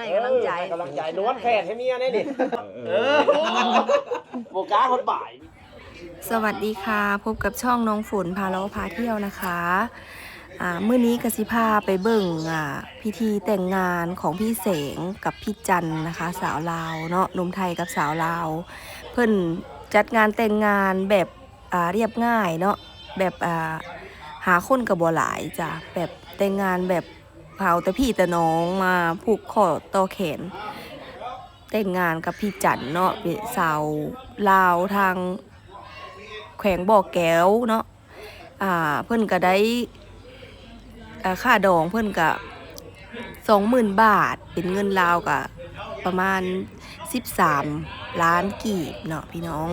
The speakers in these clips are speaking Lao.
ໃຫ້ກຳລັງໃຈ ເອີ ໃຫ້ກຳລັງໃຈ ນວດແຂນໃຫ້ເມຍແດ່ນີ້ ເອີ ບໍ່ກ້າຮອດບ່າຍ. ສະຫວັດດີຄ່ະ ພົບກັບຊ່ອງນ້ອງຝົນພາເລາະພາທ່ຽວນະຄະ. ອ່າ ມື້ນີ້ກະຊິພາໄປເບິ່ງ ອ່າ ພິທີແຕ່ງງານຂອງພີ່ແສງກັບພີ່ຈັນນະຄະ ສາວລາວເນາະ ໜຸ່ມໄທກັບສາວລາວ. ເພິ່ນຈັດງານແຕ່ງງານແບບ ອ່າ ລຽບງ່າຍເນາະ ແບບ ອ່າ ຫາຄົນກະບໍ່ຫຼາຍຈ້ະ ແບບແຕ່ງງານແບບ ເອົາແຕ່ພີ່ແຕ່ນ້ອງມາຜູກຂໍ້ຕໍ່ແຂນ ແຕ່ງງານກັບພີ່ຈັນເນາະ ເປັນສາວລາວທາງແຂວງບໍ່ແກ້ວເນາະ. ອ່າ ເພິ່ນກະໄດ້ ອ່າ ຄ່າດອງເພິ່ນກະສອງໝື່ນບາດ ເປັນເງິນລາວກະປະມານສິບສາມລ້ານກີບເນາະພີ່ນ້ອງ.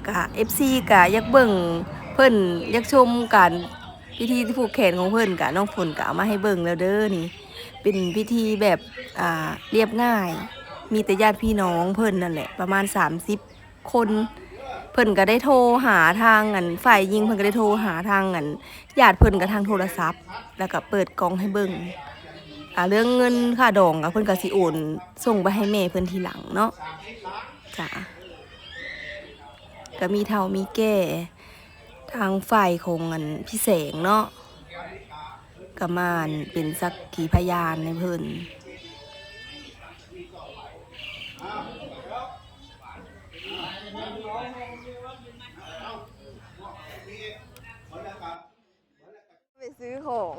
ກະ ເອັຟຊີ ກະຢາກເບິ່ງເພິ່ນ ຢາກຊົມການ ພິທີຜູກແຂນຂອງເພິ່ນກະ ນ້ອງຝົນກະເອົາມາໃຫ້ເບິ່ງແລ້ວເດີ. ນີ້ເປັນພິທີແບບ ອ່າ ລຽບງ່າຍ ມີແຕ່ຍາດພີ່ນ້ອງເພິ່ນນັ້ນແຫຼະ ປະມານສາມສິບຄົນ. ເພິ່ນກະໄດ້ໂທຫາທາງ ອັນ ຝ່າຍຍິງ ເພິ່ນກະໄດ້ໂທຫາທາງ ອັນ ຍາດເພິ່ນກະທາງໂທລະສັບ ແລ້ວກະເປີດກ່ອງໃຫ້ເບິ່ງ. ອ່າ ເລື່ອງເງິນຄ່າດອງກະ ເພິ່ນກະຊິໂອນສົ່ງໄປໃຫ້ແມ່ເພິ່ນທີຫຼັງເນາະ. ຈ້າ ກະມີເຖົ້າມີແກ່ ທາງຝ່າຍຂອງ ອັນ ພີ່ແສງເນາະ ກະມາ ອັນ ເປັນສັກຂີພະຍານໃຫ້ເພິ່ນ. ໄປຊື້ຂອງ.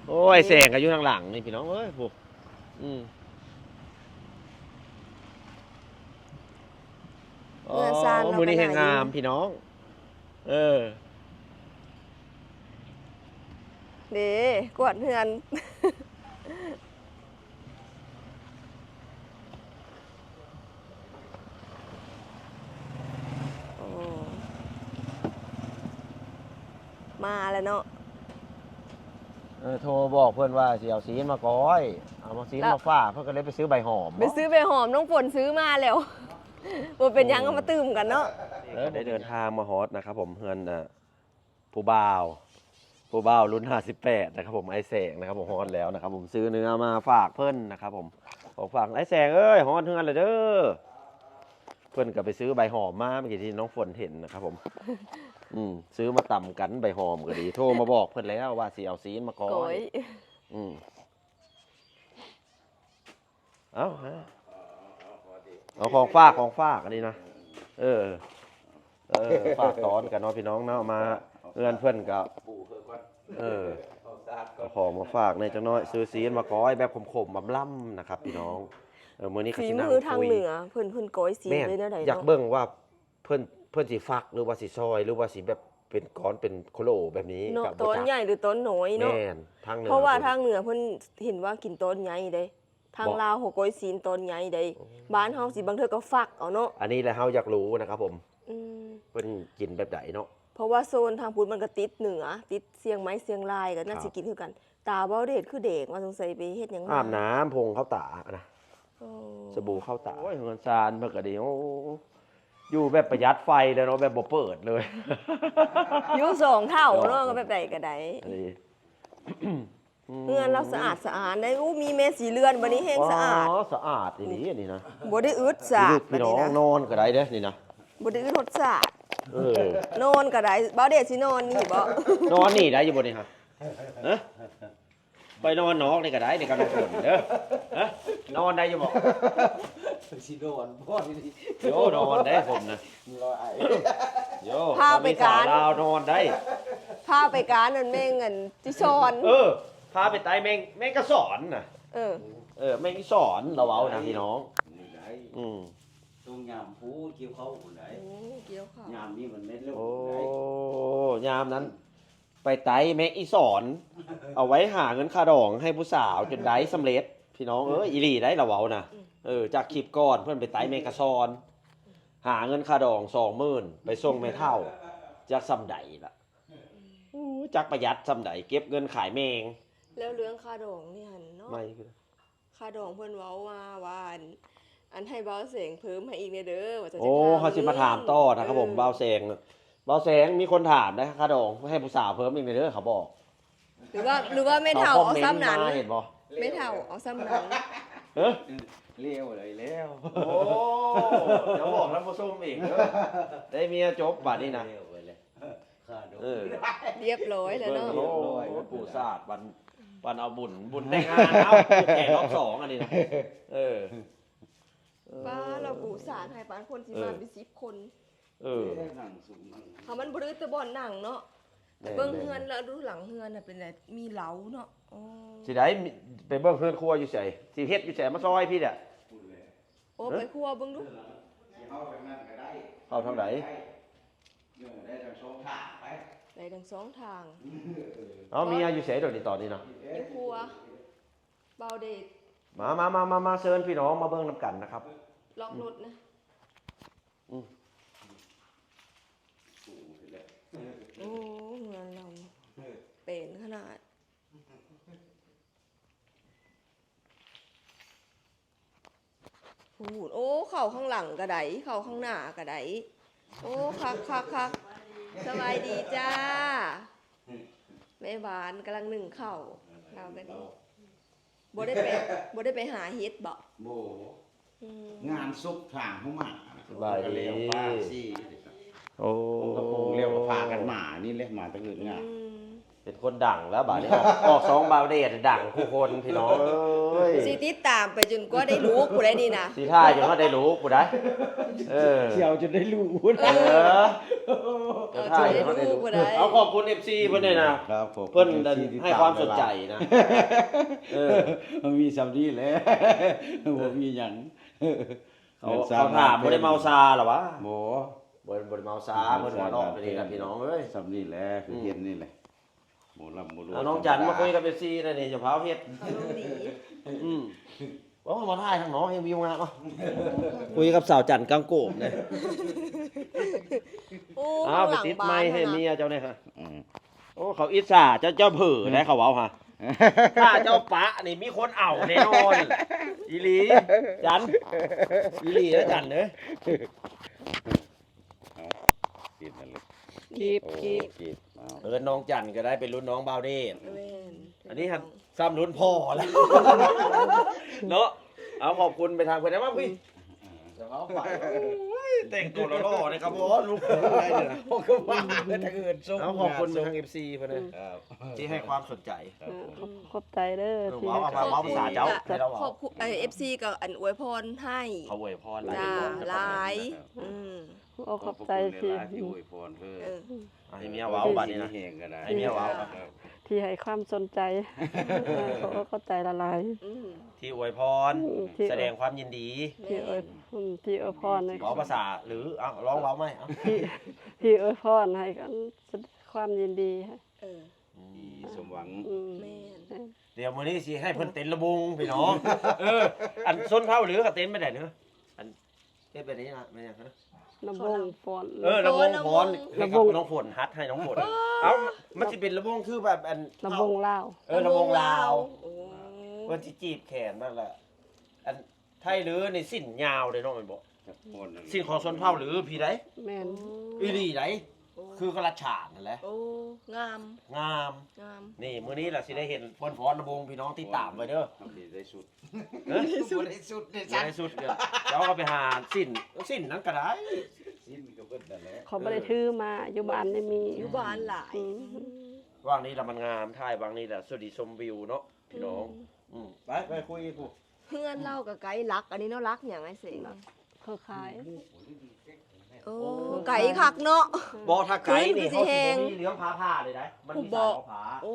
ໂອ້ຍ ແສງກະຢູ່ທາງຫຼັງນີ້ພີ່ນ້ອງເອີຍ ພຸ້ນ. ອືມ ເຮືອນຊານ ອໍ ລາວ ມື້ນີ້ແຮງງາມພີ່ນ້ອງ. ເອີ ເດ້ ກວາດເຮືອນ. ໂອ້ ມາແລ້ວເນາະ. ເອີ ໂທບອກເພິ່ນວ່າຊິເອົາຊີ້ນມາກ້ອຍ ເອົາຊີ້ນມາຝາກ ເພິ່ນກະເລີຍໄປຊື້ໃບຫອມ. ໄປຊື້ໃບຫອມ ນ້ອງຝົນຊື້ມາແລ້ວ ບໍ່ເປັນຫຍັງ ເອົາມາຕື່ມກັນເນາະ. ເອີ ກະໄດ້ເດີນທາງມາຮອດນະຄັບຜົມ ເຮືອນ ອ່າ ຜູ້ບ່າວ ຜູ້ບ່າວລຸ້ນຫ້າສິບແປດນະຄັບຜົມ ອ້າຍແສງນະຄັບຜົມ ຮອດແລ້ວນະຄັບຜົມ. ຊື້ເນື້ອມາຝາກເພິ່ນນະຄັບຜົມ ຂອງຝາກ ອ້າຍແສງເອີຍ ຮອດເຮືອນແລ້ວເດີ. ເພິ່ນກະໄປຊື້ໃບຫອມມາ ເມື່ອກີ້ທີ່ນ້ອງຝົນເຫັນນະຄັບຜົມ. ອືມ ຊື້ມາຕຳກັນ ໃບຫອມກະດີ ໂທມາບອກເພິ່ນແລ້ວວ່າຊິເອົາຊີ້ນມາກ້ອຍ. ອືມ ເອົາ ເອົາຂອງຝາກ ຂອງຝາກອັນນີ້ນະ. ເອີ ເອີ ຝາກຕ້ອນກັນເນາະພີ່ນ້ອງເນາະ ມາເຮືອນເພິ່ນກະ ເອີ ເອົາຂອງມາຝາກແດ່ຈັກໜ້ອຍ ຊື້ຊີ້ນມາກ້ອຍແບບຂົມໆ ລຳໆ ນະຄັບພີ່ນ້ອງ. ເອີ ມື້ນີ້ກະຊິນັ່ງຄຸຍ ທາງເໜືອ ເພິ່ນ ເພິ່ນກ້ອຍຊີ້ນເປັນແນວໃດເນາະ? ຢາກເບິ່ງວ່າເພິ່ນ ເພິ່ນຊິຟັກ ຫຼືວ່າຊິຊອຍ ຫຼືວ່າຊິແບບເປັນກ້ອນ ເປັນໂຄໂລແບບນີ້ ເນາະ ກະບໍ່ຈັກ ຕ້ອນໃຫຍ່ ຫຼື ຕ້ອນນ້ອຍເນາະ. ແມ່ນ ທາງເໜືອ ເພາະວ່າທາງເໜືອເພິ່ນເຫັນວ່າກິນຕ້ອນໃຫຍ່ເດ້. ທາງລາວເຂົາກ້ອຍຊີ້ນຕ້ອນໃຫຍ່ໃດ໋ ໂອ້ ບ້ານເຮົາຊິບາງເທື່ອກະຟັກເອົາເນາະ. ອັນນີ້ແຫຼະເຮົາຢາກຮູ້ນະຄັບຜົມ ອືມ ເພິ່ນກິນແບບໃດເນາະ? ເພາະວ່າໂຊນທາງພຸ້ນມັນກະຕິດເໜືອ ຕິດຊຽງໃໝ ຊຽງລາຍ ກະໜ້າຊິກິນຄືກັນ. ຕາເບົາເດດຄືແດງວ່າ ສົງໄສໄປເຮັດຫຍັງມາ ອາບນ້ຳຜົງເຂົ້າຕານະ. ໂອ້ ສະບູເຂົ້າຕາ. ໂອ້ຍ ເຮືອນຊານເພິ່ນກະດີ ໂອ້ ຢູ່ແບບປະຢັດໄຟແລ້ວເນາະ ແບບບໍ່ເປີດເລີຍ. ຢູ່ສອງເຖົ້າເນາະ ກະແບບໃດກະໄດ້. ເຮືອນລາວສະອາດສະອ້ານໄດ໋. ໂອ້ ມີແມ່ສີເລືອນ ບາດນີ້ແຮງສະອາດ. ອໍ ສະອາດອີ່ຫຼີອັນນີ້ນະ ບໍ່ໄດ້ອຶດສາດ. ພີ່ນ້ອງ ບາດນີ້ນະ ນອນກະໄດ້ເດ້ນີ້ນະ ບໍ່ໄດ້ອຶດຮອດສາດ. ເອີ ນອນກະໄດ້. ບ່າວເດດຊິນອນນີ້ບໍ່? ນອນນີ້ໄດ້ຢູ່ບໍ່ນີ້ຮະ? ຮະ ໄປນອນນອກນີ້ກະໄດ້ນີ້ ກັບນ້ອງຝົນເດີ. ຮະ ນອນໄດ້ຢູ່ບໍ່? ຊິນອນບໍ່ນີ້? ໂຢ ນອນໄດ້ຜົມນະ. ໂຢ ພາໄປການ ພາໄປການ ອັນແມງ ອັນ ຈີສອນ. ເອີ ພາໄປໄຕ່ແມງ ແມງກະສອນນະ. ເອີ ເອີ ແມງອີສອນລາວເວົ້ານະພີ່ນ້ອງ. ອືມ ຊ່ວງຍາມຜູ້ກ່ຽວເຂົ້າພຸ້ນໃດ໋. ໂອ້ ກ່ຽວເຂົ້າ ຍາມນີ້ມັນແມ່ນເລື່ອງ ໂອ້ ຍາມນັ້ນໄປໄຕ່ແມງອີສອນ ເອົາໄວ້ຫາເງິນຄ່າດອງໃຫ້ຜູ້ສາວຈົນໄດ້ສຳເລັດ ພີ່ນ້ອງເອີຍ. ອີ່ຫຼີໄດ໋ລາວເວົ້ານະ. ເອີ ຈາກຄລິບກ່ອນເພິ່ນໄປໄຕ່ແມງກະຊອນ ຫາເງິນຄ່າດອງສອງໝື່ນ ໄປສົ່ງແມ່ເຖົ້າ ຈັກສ່ຳໃດລະ. ໂອ້ ຈັກປະຢັດສ່ຳໃດ ເກັບເງິນຂາຍແມງ. ແລ້ວເລື່ອງຄ່າດອງນີ້ຫັ້ນເນາະ ຄ່າດອງເພິ່ນເວົ້າມາວ່າ ອັນ ອັນໃຫ້ບ່າວແສງເພີ່ມໃຫ້ອີກແດ່ເດີ ວ່າຊັ້ນ. ໂອ້ ເຮົາຊິມາຖາມຕໍ່ນະຄັບຜົມ ບ່າວແສງ. ບ່າວແສງ ມີຄົນຖາມໄດ໋ ຄ່າດອງໃຫ້ຜູ້ສາວເພີ່ມອີກແດ່ເດີ ເຂົາບອກ. ຫຼືວ່າ ຫຼືວ່າແມ່ເຖົ້າເອົາສ່ຳນັ້ນ? ເຫັນບໍ່? ແມ່ເຖົ້າເອົາສ່ຳນັ້ນ. ເອີ ເລວເລີຍແລ້ວ. ໂອ້ ຈະບອກທ່ານຜູ້ຊົມອີກເດີ ໄດ້ເມຍຈົບບາດນີ້ນະ. ເອີ ລຽບຮ້ອຍແລ້ວເນາະ. ໂອ້ ປູສາດ ວັນ ວັນເອົາບຸນ ບຸນແຕ່ງງານ ເອົາແຂກຮອບສອງອັນນີ້ນະ. ເອີ ປ້າ ລາວປູສາດໃຫ້ປານຄົນຊິມາເປັນສິບຄົນ. ເອີ ເຮົາມັນບໍ່ໄດ້ແຕ່ບ່ອນນັ່ງເນາະ. ແຕ່ເບິ່ງເຮືອນລະດູ ຫຼັງເຮືອນນະເປັນໃດ ມີເລົາເນາະ. ໂອ້ ຊິໄດ້ໄປເບິ່ງເຮືອນຄົວຢູ່ໃສ? ຊິເຮັດຢູ່ໃສ? ມາຊອຍພີ້ແຫຼະ. ໂອ້ ໄປຄົວເບິ່ງດູ. ເຂົ້າທາງໃດ? ໄດ້ທັງສອງທາງໄປ ໄດ້ທັງສອງທາງ. ເອົາ ເມຍຢູ່ໃສດອກນີ້ຕອນນີ້ນະ? ຢູ່ຄົວ. ບ່າວເດດ ມາ ມາ ມາ ມາ ມາ ເຊີນພີ່ນ້ອງມາເບິ່ງນຳກັນນະຄັບ. ລັອກລົດນະ. ອືມ ໂອ້ ເຮືອນລາວເປັນຂະໜາດ. ໂອ້ ເຂົ້າຂ້າງຫຼັງກະໄດ້ ເຂົ້າຂ້າງໜ້າກະໄດ້. ໂອ້ ຄັກໆໆ. ສະບາຍດີຈ້າ. ແມ່ບ້ານກຳລັງໜຶ້ງເຂົ້າ. ລາວກະດີ. ບໍ່ໄດ້ໄປ ບໍ່ໄດ້ໄປຫາເຫັດເບາະ? ບໍ່. ອືມ ງານສົບທາງເຮົາມາ. ສະບາຍດີ. ໂອ້ ກະໂປງແລ້ວກະພາກັນມານີ້ແຫຼະ ມາແຕ່ເຮືອນງານ. ອືມ ເປັນຄົນດັງແລ້ວບາດນີ້. ອອກ ອອກສອງບ່າວເດດ ດັງຄູ່ຄົນພີ່ນ້ອງເອີຍ. ຊິຕິດຕາມໄປຈົນກວ່າໄດ້ລູກພຸ້ນໃດນີ້ນະ. ຊິຖ່າຍຈົນວ່າໄດ້ລູກພຸ້ນໃດ. ເອີ ຊິເອົາຈົນໄດ້ລູກພຸ້ນ. ເອີ ເອີ ເອົາຈົນໄດ້ລູກພຸ້ນໃດ. ເອົາ ຂອບຄຸນເອັຟຊີເພິ່ນແດ່ນະ. ເພິ່ນໃຫ້ຄວາມສົນໃຈນະ. ເອີ ມັນມີສ່ຳນີ້ແຫຼະ ບໍ່ມີຫຍັງ. ເຂົາ ເຂົາຖາມບໍ່ໄດ້ເມົາຊາລະຫວາ? ບໍ່ ບໍ່ ບໍ່ໄດ້ເມົາຊາ. ເພິ່ນຫົວເລາະໄປນີ້ລະພີ່ນ້ອງເອີຍ. ສ່ຳນີ້ແຫຼະ ຄືເຫັນນີ້ແຫຼະ. ບໍ່ລ່ຳບໍ່ລວຍ. ເອົາ ນ້ອງຈັນມາຄຸຍກັບເອັຟຊີແດ່ນີ້ ຢ່າພາວເຮັດ. ອາລົມດີ. ອືມ ເວົ້າມາຖ່າຍທາງນອກແຮງວິວງາມ. ເອົ້າ ຄຸຍກັບສາວຈັນກາງໂກບເດ້. ໂອ້ ອ້າວ ໄປຕິດໄມໃຫ້ເມຍເຈົ້າແດ່ຫະ. ອືມ ໂອ້ ເຂົາອິດສາເຈົ້າ ເຈົ້າເຜີໄດ໋ ເຂົາເວົ້າຫະ. ຖ້າເຈົ້າປະນີ້ມີຄົນເອົາແນ່ນອນ. ອີ່ຫຼີ ຈັນ ອີ່ຫຼີເດີ ຈັນເດີ. ເອົາ ຈີບນັ້ນເລີຍ. ຈີບ ໂອ້ ຈີບ ຈີບ. ເອີ້ນນ້ອງຈັນກະໄດ້ ເປັນລຸ້ນນ້ອງບ່າວເດດ. ແມ່ນ ອັນນີ້ຫັ້ນ ຊ້ຳລຸ້ນພໍ່ແລ້ວເນາະ. ເອົາ ຂອບຄຸນໄປທາງເພິ່ນນະ. ມາພີ້ ອືມ ແຕ່ງໂຕຫຼໍ່ໆນີ້ກະບໍ່ລຸກໄດ້ເລີຍ. ເອົາ ຂອບຄຸນໄປທາງເອັຟຊີເພິ່ນນະ ທີ່ໃຫ້ຄວາມສົນໃຈ. ຂອບ ຂອບໃຈເດີ ທີ່ໃຫ້ຄວາມສົນໃຈ. ເວົ້າພາສາເຈົ້າ ຂອບຄຸນ ເອີ ເອັຟຊີກະອັນອວຍພອນໃຫ້. ເຂົາອວຍພອນຫຼາຍ ຫຼາຍ. ອືມ ໂອ້ ຂອບໃຈທີ່ ທີ່ອວຍພອນເພິ່ນ. ເອີ ໃຫ້ເມຍເວົ້າບາດນີ້ນະ. ໃຫ້ເມຍເວົ້າ ທີ່ໃຫ້ຄວາມສົນໃຈ. ເອີ ຂໍຂອບໃຈຫຼາຍໆ. ອືມ ທີ່ອວຍພອນ ອືມ ທີ່ສະແດງຄວາມຍິນດີ. ທີ່ອວຍ ອືມ ທີ່ອວຍພອນ. ເວົ້າພາສາ ຫຼື ເອົາ ລອງເວົ້າໃໝ່. ເອົາ ທີ່ ທີ່ອວຍພອນໃຫ້ກັນ ສະແດງຄວາມຍິນດີ. ເອີ ທີ່ສົມຫວັງ. ອືມ ແມ່ນ. ດຽວມື້ນີ້ຊິໃຫ້ເພິ່ນເຕັ້ນລະວົງພີ່ນ້ອງ. ເອີ ອັນຊົນເຜົ່າຫຼືກະເຕັ້ນແບບໃດເນາະ? ອັນ ເຮັດແບບນີ້ລະ ແມ່ນຫຍັງ? ລະວົງຟ້ອນ. ເອີ ລະວົງຟ້ອນ ໃຫ້ກັບນ້ອງຝົນ ຫັດໃຫ້ນ້ອງຝົນ. ເອົ້າ ມັນຊິເປັນລະວົງຄືແບບອັນ ລະວົງລາວ. ເອີ ລະວົງລາວ. ໂອ້ ເພິ່ນຊິຈີບແຂນນັ້ນລະ. ອັນໄທຫຼືນີ້ສິ້ນຍາວເດ້ເນາະ ແມ່ນບໍ່? ສິ້ນຂອງຊົນເຜົ່າຫຼືພີໃດ. ແມ່ນ. ອີ່ຫຼີໃດ໋. ໂອ້ ຄືກັບລັດສານຫັ້ນແຫຼະ. ໂອ້ ງາມ ງາມ ງາມ. ນີ້ ມື້ນີ້ລະຊິໄດ້ເຫັນເພິ່ນຟ້ອນລະວົງ ພີ່ນ້ອງຕິດຕາມໄວ້ເດີ. ໄດ້ຊຸດ ໄດ້ຊຸດ ໄດ້ຊຸດ. ເຈົ້າກະໄປຫາສິ້ນ ສິ້ນນັ້ນກະໄດ້. ສິ້ນກະເພິ່ນນັ້ນແຫຼະ. ເຂົາບໍ່ໄດ້ຖືມາ ຢູ່ບ້ານນີ້ມີ ຢູ່ບ້ານຫຼາຍ. ອືມ ຫວ່າງນີ້ລະມັນງາມ ຖ່າຍຫວ່າງນີ້ລະສຸດດີຊົມວິວເນາະ ພີ່ນ້ອງ. ອືມ ອືມ ໄປ ໄປຄຸຍພຸ້ນ. ເຮືອນລາວກະໄກ ຫຼັກອັນນີ້ເນາະ ຫຼັກຫຍັງອ້າຍເສງ? ເຄືອຂ່າຍ. ໂອ້ ໄກຄັກເນາະ. ບໍ່ ຖ້າໄກນີ້ ຄືຊິແຮງ ເຮົາຊິບໍ່ມີເລື່ອງຟ້າຜ່າເລີຍໄດ໋. ມັນມີສາຍຟ້າຜ່າ. ໂອ້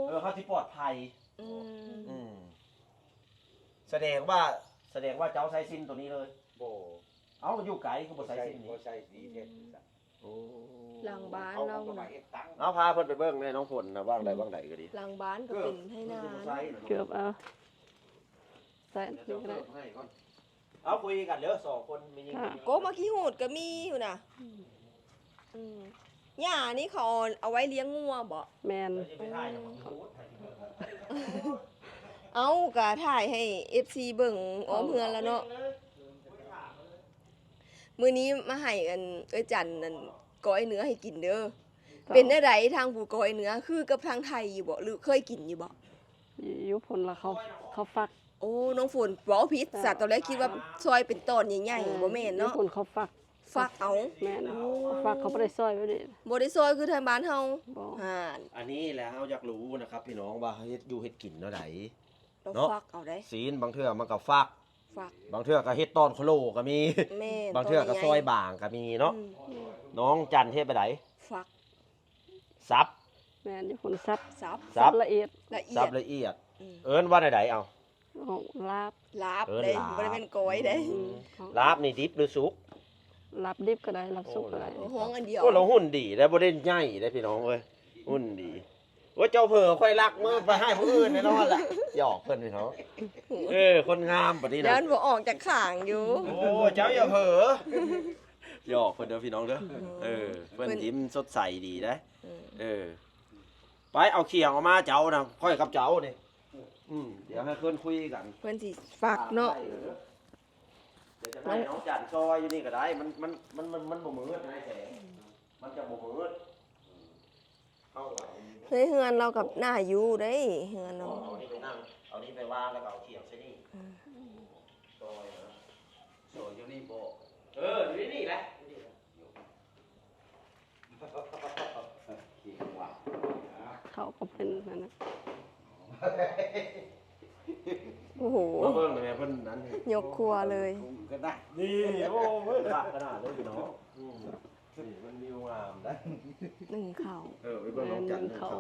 ເອີ ເຮົາຊິປອດໄພ. ອືມ ອືມ ສະແດງວ່າ ສະແດງວ່າເຈົ້າໃຊ້ສິ້ນໂຕນີ້ເລີຍ? ບໍ່. ເອົ້າ ຢູ່ໄກຄືບໍ່ໃຊ້ສິ້ນນີ້? ບໍ່ໃຊ້ ດີແທ້. ໂອ້ ຫຼັງບ້ານເຮົານະ. ເອົາ ພາເພິ່ນໄປເບິ່ງແດ່ ນ້ອງຝົນນະ ຫວ່າງໃດຫວ່າງໃດກະດີ. ຫຼັງບ້ານກະເປັນໄຮ່ນາ. ເກືອບ ເອົາ ໃສ່ນີ້ກະໄດ້. ເອົາ ຄຸຍກັນເດີ ສອງຄົນ ມີຍິງ. ໂກ ໝາກຂີ້ຫູດກະມີຢູ່ນະ. ອືມ ຫຍ້ານີ້ເຂົາເອົາໄວ້ລ້ຽງງົວບໍ? ແມ່ນ. ເອົ້າ ກະຖ່າຍໃຫ້ເອັຟຊີເບິ່ງອ້ອມເຮືອນລະເນາະ. ມື້ນີ້ມາໃຫ້ອັນເອື້ອຍຈັນນັ້ນ ກ້ອຍເນື້ອໃຫ້ກິນເດີ. ເປັນແນວໃດທາງຜູ້ກ້ອຍເນື້ອ ຄືກັບທາງໄທຢູ່ບໍ່ ຫຼືເຄີຍກິນຢູ່ບໍ່? ຢູ່ພຸ້ນລະເຂົາ ເຂົາຟັກ. ໂອ້ ນ້ອງຝົນເວົ້າຜິດຊະ ຕອນແລກຄິດວ່າຊອຍເປັນຕອນໃຫຍ່ໆ ບໍ່ແມ່ນເນາະ ຢູ່ພຸ້ນເຂົາຟັກ ຟັກເອົາ. ແມ່ນ ເຂົາຟັກ ເຂົາບໍ່ໄດ້ຊອຍແບບນີ້ ບໍ່ໄດ້ຊອຍຄືທາງບ້ານເຮົາ. ບໍ່ ຫັ້ນ ອັນນີ້ແຫຼະເຮົາຢາກຮູ້ນະຄັບພີ່ນ້ອງວ່າເຮັດຢູ່ເຮັດກິນແນວໃດ ລາວ ເນາະ ຟັກເອົາເດ້ ຊີ້ນບາງເທື່ອມັນກໍຟັກ ຟັກ ບາງເທື່ອກໍເຮັດຕອນໂຄໂລກໍມີ. ແມ່ນ ບາງເທື່ອກໍຊອຍບາງກໍມີເນາະ. ອືມ ນ້ອງຈັນເຮັດແບບໃດ? ຟັກ ສັບ. ແມ່ນ ຢູ່ພຸ້ນສັບ ສັບ ສັບລະອຽດ ລະອຽດ ສັບລະອຽດ. ອືມ ເອີ້ນວ່າແນວໃດເອົາ? ລາບ ລາບເດ້ ເອີ້ນລາບ ບໍ່ໄດ້ແມ່ນກ້ອຍເດ້. ອືມ ລາບນີ້ດິບຫຼືສຸກ? ລາບດິບກໍໄດ້ ລາບສຸກກໍໄດ້. ໂອ້ ຫ້ອງອັນດຽວ. ໂອ້ ລາວຫຸ່ນດີເດ້ ບໍ່ໄດ້ໃຫຍ່ເດ້ພີ່ນ້ອງເອີຍ ຫຸ່ນດີ. ໂອ້ຍ ເຈົ້າເຜີຂ້ອຍລັກມືໄປໃຫ້ຜູ້ອື່ນແນ່ນອນລະ ຫຍອກເພິ່ນພີ່ນ້ອງ. ເອີ ຄົນງາມປານນີ້ນະ ຢ້ານບໍ່ອອກຈາກຂ້າງຢູ່. ໂອ້ ເຈົ້າຢ່າເຜີ ຫຍອກເພິ່ນເດີພີ່ນ້ອງເດີ. ເອີ ເພິ່ນ ເພິ່ນຍິ້ມສົດໃສດີເດ້. ເອີ ເອີ ໄປເອົາຂຽງອອກມາເຈົ້ານະ ຂ້ອຍກັບເຈົ້ານີ້. ອືມ ດຽວໃຫ້ເພິ່ນຄຸຍກັນ ເພິ່ນຊິຟັກເນາະ. ດຽວຈະໃຫ້ນ້ອງຈັນຊອຍຢູ່ນີ້ກໍໄດ້ ມັນ ມັນ ມັນ ມັນ ມັນບໍ່ມືດໃນແສງ ມັນຈະບໍ່ມືດ. ເອີ ເຮົາ ເຮືອນລາວກັບໜ້າຢູ່ເດ້ ເຮືອນລາວ. ເອົານີ້ໄປນັ່ງ ເອົານີ້ໄປວາງ ແລ້ວກໍເອົາຂຽງໃສ່ນີ້. ເອີ ຊອຍນະ ຊອຍຢູ່ນີ້ບໍ່? ເອີ ຢູ່ໃນນີ້ແຫຼະ ຢູ່ນີ້ແຫຼະ. ເຂົ້າກໍເປັນນັ້ນນະ. ໂອ້ໂຫ ມາເບິ່ງແມ່ເພິ່ນນັ້ນ ຍົກຄົວເລີຍ. ນີ້ ໂອ້ຍ ຄັກຂະໜາດເລີຍພີ່ນ້ອງ. ອືມ ນີ້ມັນວິວງາມໄດ໋ ໜຶ້ງເຂົ້າ. ເອີ ໄປເບິ່ງນ້ອງຈັນໜຶ້ງເຂົ້າ.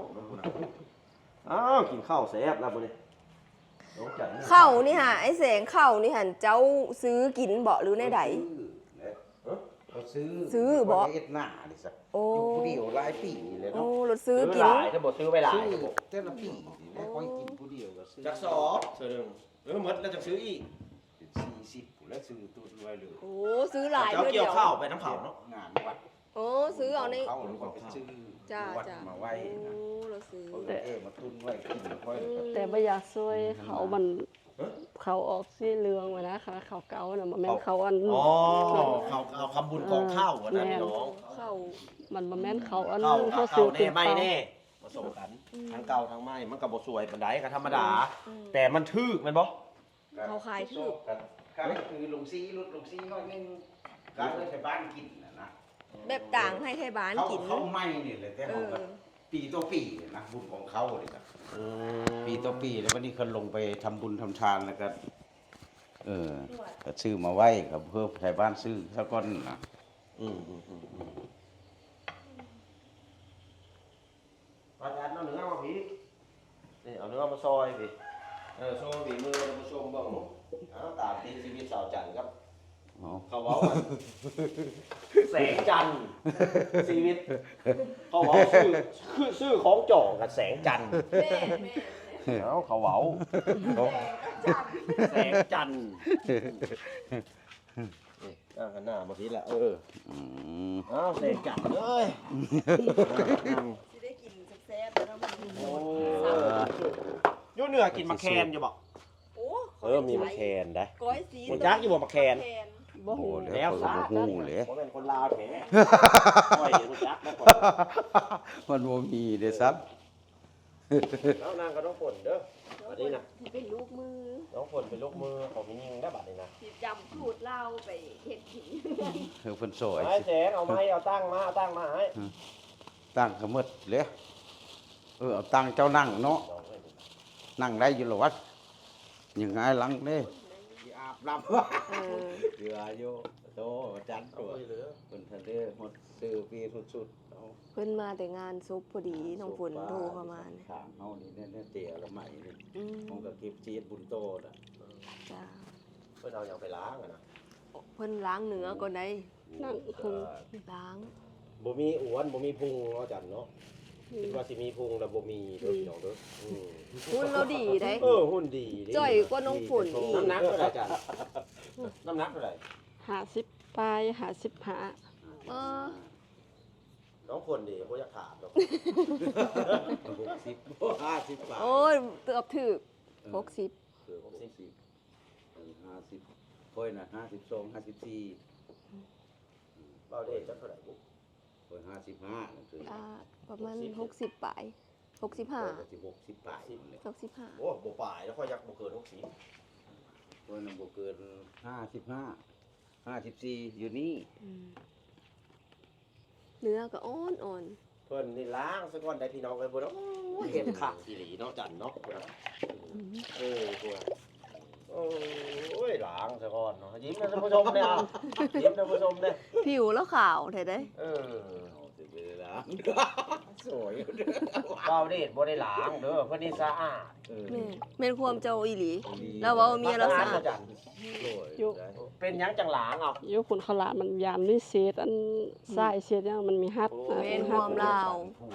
ອ້າວ ກິນເຂົ້າແຊບແລ້ວມື້ນີ້ ນ້ອງຈັນໜຶ້ງເຂົ້າ. ເຂົ້ານີ້ຫາ ໄອ້ແສງ ເຂົ້ານີ້ຫັ້ນເຈົ້າຊື້ກິນບໍ່ ຫຼືແນວໃດ? ເຮົາຊື້ ຊື້ບໍ່? ເຮັດນານີ້ຊະ ໂອ້ ຢູ່ຜູ້ດຽວຫຼາຍປີແລ້ວເນາະ. ໂອ້ ລົດຊື້ກິນ ຊື້ຫຼາຍແຕ່ບໍ່ຊື້ໄວ້ຫຼາຍ ແຕ່ລະປີນີ້ແຫຼະ ຂ້ອຍກິນຜູ້ດຽວກໍຊື້. ຈັກສອບ ເທື່ອໜຶ່ງ ເອີ ໝົດແລ້ວຈັ່ງຊື້ອີກ ເປັນສີ່ສິບພຸ້ນແຫຼະ ຊື້ຕຸນໄວ້ເລີຍ. ໂອ້ ຊື້ຫຼາຍ ເຈົ້າກ່ຽວເຂົ້າໄປນຳເຂົາເນາະ ງານວັດ. ໂອ້ ຊື້ເອົາໃນ ເຂົາ ເຂົາໄປຊື້ ຈ້າ ວັດ ຈ້າ ມາໄວ້ນະ. ໂອ້ ລາວຊື້ ເຂົາເອົາມາຕຸນໄວ້ກິນ ແລ້ວຄ່ອຍ ອືມ ແຕ່ບໍ່ຢາກຊ່ວຍເຂົາ ມັນ ເຂົ້າອອກສີເຫຼືອງຫັ້ນນະ ເຂົ້າເກົ່ານະ ບໍ່ແມ່ນເຂົ້າອັນ ອໍ ເຂົ້າ ເຂົ້າຄຳບຸນກອງເຂົ້າຫັ້ນນະ ເອີ ພີ່ນ້ອງ. ເຂົ້າ ມັນບໍ່ແມ່ນເຂົ້າອັນ ເຂົ້າ ເຂົ້າເກົ່າແນ່ ໃໝ່ແນ່ ປະສົມກັນ ອືມ ທັງເກົ່າທັງໃໝ່ ມັນກໍບໍ່ສວຍປານໃດ ກໍທຳມະດາ. ອືມ ແຕ່ມັນຖືກແມ່ນບໍ່? ເຂົາຂາຍຖືກ ກໍຄືລົງສີ ຫຼຸດລົງສີໜ້ອຍໜຶ່ງ ການເອົາໄທບ້ານກິນນະນະ. ແບບຕາງໃຫ້ໄທບ້ານກິນ ເຂົ້າໃໝ່ນີ້ແຫຼະ ແຕ່ເຮົາກໍ ເອີ ປີຕໍ່ປີນະ ບຸນຂອງເຂົາເດ້. ອືມ ປີຕໍ່ປີ ແລ້ວບັດນີ້ເຂົາລົງໄປທຳບຸນທຳທານ ແລ້ວກໍ ເອີ ກໍຊື້ມາໄວ້ ກໍເພື່ອໄທບ້ານຊື້ຊະກ່ອນນະ. ອືມ ອືມ ອືມ ອືມ ອາຈານເອົາເນື້ອມາພີ້ ນີ້ ເອົາເນື້ອມາຊອຍພີ້. ເອີ ໂຊຝີມືທ່ານຜູ້ຊົມເບິ່ງ. ເອົາ ຕາມຕິດຊີວິດສາວຈັນກັບ ເຂົາເວົ້າ ແສງຈັນ ຊີວິດ ເຂົາເວົ້າຊື່ ຄືຊື່ຂອງຈອງກັບແສງຈັນ. ແມ່ນໆ ເອົາ ເຂົາເວົ້າ ແສງຈັນ ນີ້ ອ່າ ຫັນໜ້າມາພີ້ລະ ເອີ ອືມ ອ້າວ ແສງຈັນເອີຍ ຊິໄດ້ກິນແຊບໆແລ້ວເນາະ. ໂອ້ ຢູ່ເໜືອກິນໝາກແຄນຢູ່ບໍ່? ໂອ້ ເອີ ມີໝາກແຄນໄດ໋ ກ້ອຍຊີ້ນ ຮູ້ຈັກຢູ່ບໍ່ໝາກແຄນ? ບໍ່ຮູ້ ແລ້ວ ຂ້ອຍກໍບໍ່ຮູ້ແຫຼະ ບໍ່ແມ່ນຄົນລາວແທ້ ຂ້ອຍຮູ້ຈັກນະ ມັນບໍ່ມີເດ້ຊ້ຳ. ເອົາ ນັ່ງກັບນ້ອງຝົນເດີ ບັດນີ້ນະ ຊິເປັນລູກມື ນ້ອງຝົນເປັນລູກມືຂອງແມ່ຍິງແລ້ວບັດນີ້ນະ ຊິຈຳສູດລາວໄປເຮັດກິນ. ເອີ ເພິ່ນສອຍ ອ້າຍແສງ ເອົາໄມ້ ເອົາຕັ່ງມາ ເອົາຕັ່ງມາອ້າຍ. ຕັ່ງກໍໝົດເດ້. ເອີ ເອົາຕັ່ງເຈົ້ານັ່ງເນາະ ນັ່ງໄດ້ຢູ່ລະວະ ຍັງຫງາຍຫຼັງເດ້ ຊິອາບນ້ຳ. ເອີ ເຫຼືອຢູ່ ໂຕ ອາຈານຕົວ ເພິ່ນທັນໄດ້ຮອດຊື່ປີສຸດໆ. ເອົາ ເພິ່ນມາແຕ່ງານສົບພໍດີ ນ້ອງຝົນໂທເຂົ້າມານີ້ ຂ້າງເຮົານີ້ແນ່ໆ ແຕ່ລະໄມ້ນີ້ ອືມ ເຮົາກໍເກັບຊິເຮັດບຸນຕໍ່ລະ. ຈ້າ ເພິ່ນເອົາຫຍັງໄປລ້າງຫັ້ນນະ? ເພິ່ນລ້າງເນື້ອກ່ອນໄດ໋ ລ້າງ ບໍ່ມີອວນ ບໍ່ມີພຸງເນາະ ອາຈານເນາະ. ອືມ ຄິດວ່າຊິມີພຸງແລ້ວບໍ່ມີເດີ ອືມ ພີ່ນ້ອງເດີ. ອືມ ຫຸ່ນລາວດີເດ້ ເອີ ຫຸ່ນດີເດ້ ຈ່ອຍກວ່ານ້ອງຝົນອີກ. ນ້ຳໜັກເທົ່າໃດອາຈານ? ນ້ຳໜັກເທົ່າໃດ? ຫ້າສິບປາຍ ຫ້າສິບຫ້າ. ເອີ ນ້ອງຝົນເດ ບໍ່ຢາກຖາມດອກ ຫົກສິບ ຫ້າສິບປາຍ. ໂອ້ຍ ເກືອບຖືກ ເອີ ຫົກສິບ ເກືອບຫົກສິບ ເອີ ຫ້າສິບ ຂ້ອຍນະ ຫ້າສິບສອງ ຫ້າສິບສີ່. ອືມ ເວົ້າເດ ຈັກເທົ່າໃດບຸ? ຮ້ອຍຫ້າສິບຫ້າ ນັ້ນຄື ອ່າ ປະມານຫົກສິບປາຍ ຫົກສິບຫ້າ ຂ້ອຍກໍຊິຫົກສິບປາຍ ຫົກສິບຫ້າ ໂອ້ ບໍ່ປາຍແລ້ວ ຂ້ອຍຢາກບໍ່ເກີນຫົກສິບ ຂ້ອຍນະບໍ່ເກີນຫ້າສິບຫ້າ ຫ້າສິບສີ່ ຢູ່ນີ້ ອືມ ເນື້ອກໍອ່ອນໆ ເພິ່ນນີ້ລ້າງຊະກ່ອນໄດ໋ພີ່ນ້ອງເອີຍ ບໍ່ ໂອ້ຍ ເຮັດຄັກອີ່ຫຼີເນາະ ຈັນເນາະ ອືມ ເອີ ໂອ້ຍ ລ້າງຊະກ່ອນເນາະ ຍິ້ມນະທ່ານຜູ້ຊົມເດ້ ຍິ້ມທ່ານຜູ້ຊົມເດ້ ຜິວລາວຂາວແທ້ເດ້ ເອີ ເອົາຊິໄປລ້າງ ສວຍ ບ່າວເດດບໍ່ໄດ້ລ້າງເດີ ເພິ່ນນີ້ສະອາດ ເອີ ແມ່ນ ແມ່ນຄວາມເຈົ້າອີ່ຫຼີ ອີ່ຫຼີ ລາວເວົ້າເມຍລາວສະອາດ ຢູ່ ເປັນຫຍັງຈັ່ງລ້າງເອົາ ຢູ່ພຸ້ນເຂົາລ້າງ ມັນຢ້ານມີເສດອັນ ອືມ ຊາຍເສດຫຍັງ ມັນມີຫັດ ໂອ້ ນະ ແມ່ນຄວາມລາວ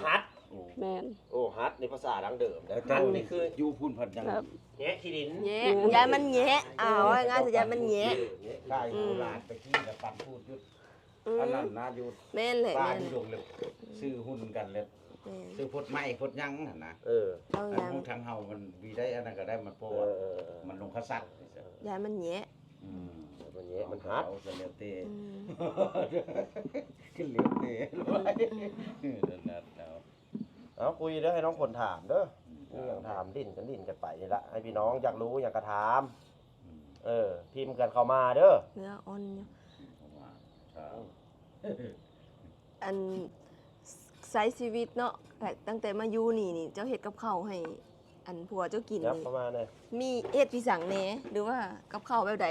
ຫັດ ແມ່ນ ໂອ້ ຫັດໃນພາສາດັ້ງເດີມເດີ ຫັດນີ້ຄືຢູ່ພຸ້ນເພິ່ນຈັ່ງ ແຍະຂີ້ດິນ ແຍະ ຢ້ານມັນແຍະ ເອົາ ເວົ້າງ່າຍໆ ຢ້ານມັນແຍະ ແຍະ ອືມ ໂບລານແຕ່ກີ້ລະປັນພູດຢູ່ ອືມ ອັນນັ້ນນະ ຢູ່ ແມ່ນແຫຼະ ປ່າ ແມ່ນ ຢູ່ດົງເລີຍ ຊື້ຫຸ່ນກັນເລີຍ ແມ່ນ ຊື້ພົດໄມ້ພົດຫຍັງຫັ້ນນະ ເອີ ເອົາຫຍັງ ທາງເຮົາມັນມີໄດ້ ອັນນັ້ນກໍໄດ້ ມັນ ເພາະວ່າ ເອີ ມັນລົງຂະສັດ ຢ້ານມັນແຍະ ອືມ ມັນແຍະ ມັນຫັດ ເອົາກໍແລ້ວແຕ່ ອືມ ຂຶ້ນແລ້ວແຕ່ ອືມ ເອີ ນັ້ນເອົາ ເອົາ ຄຸຍເດີ ໃຫ້ນ້ອງຝົນຖາມເດີ ອືມ ເລື່ອງຖາມ ຫຼິ້ນກັນ ຫຼິ້ນກັນໄປນີ້ລະ ໃຫ້ພີ່ນ້ອງຢາກຮູ້ຫຍັງກໍຖາມ ອືມ ເອີ ພິມກັນເຂົ້າມາເດີ ເນື້ອອ່ອນຢູ່ ເຂົ້າມາ ອືມ ອັນ ໃຊ້ຊີວິດເນາະ ແລະ ຕັ້ງແຕ່ມາຢູ່ນີ້ນີ້ ເຈົ້າເຮັດກັບເຂົ້າໃຫ້ ອັນ ຜົວເຈົ້າກິນ ຍັບເຂົ້າມາແດ່ ມີເຮັດອີ່ຫຍັງແດ່ ຫຼືວ່າກັບເຂົ້າແບບໃດ